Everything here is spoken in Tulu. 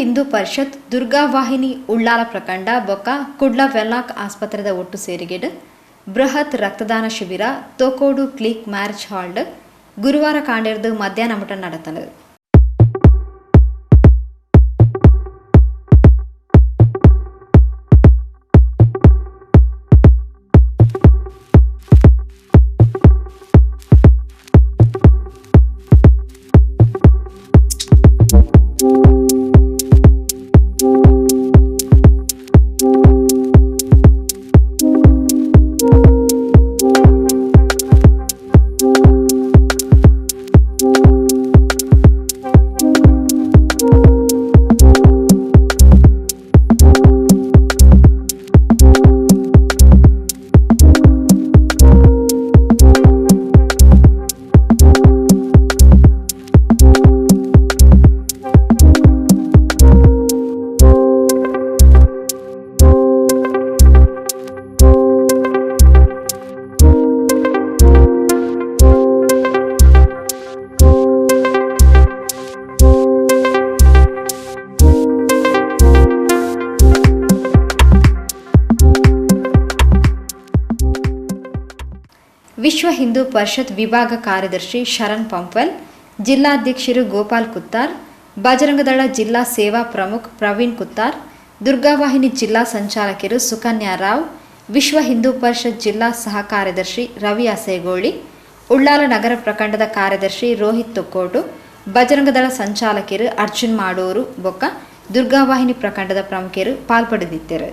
Hindu Parishad Durgavahini Ullal ಪ್ರಖಂಡ ಬೊಕ್ಕ ಕುಡ್ಲ ವೆನ್ಲಾಕ್ ಆಸ್ಪತ್ರೆದ ಒಟ್ಟು ಸೇರಿಗೆಡ್ ಬೃಹತ್ ರಕ್ತದಾನ ಶಿಬಿರ ತೋಕೋಡು click marriage hall ಗುರುವಾರ ಕಾಂಡೆರ್ದು ಮಧ್ಯಾಹ್ನ ಮುಟ ನಡತಂಡ್. ವಿಶ್ವ ಹಿಂದೂ ಪರಿಷತ್ ವಿಭಾಗ ಕಾರ್ಯದರ್ಶಿ ಶರಣ್ ಪಂಪ್ವೆಲ್, ಜಿಲ್ಲಾಧ್ಯಕ್ಷರು ಗೋಪಾಲ್ ಕುತ್ತಾರ್, ಬಜರಂಗದಳ ಜಿಲ್ಲಾ ಸೇವಾ ಪ್ರಮುಖ್ ಪ್ರವೀಣ್ ಕುತ್ತಾರ್, ದುರ್ಗಾವಾಹಿನಿ ಜಿಲ್ಲಾ ಸಂಚಾಲಕರು ಸುಕನ್ಯಾ ರಾವ್, ವಿಶ್ವ ಹಿಂದೂ ಪರಿಷತ್ ಜಿಲ್ಲಾ ಸಹ ಕಾರ್ಯದರ್ಶಿ ರವಿ ಅಸೇಗೋಳಿ, ಉಳ್ಳಾಲ ನಗರ ಪ್ರಖಂಡದ ಕಾರ್ಯದರ್ಶಿ ರೋಹಿತ್ ತೊಕ್ಕೋಟು, ಬಜರಂಗದಳ ಸಂಚಾಲಕರು ಅರ್ಜುನ್ ಮಾಡೂರು ಬೊಕ್ಕ ದುರ್ಗಾವಾಹಿನಿ ಪ್ರಖಂಡದ ಪ್ರಮುಖರು ಪಾಲ್ಪಡೆದಿದ್ದರು.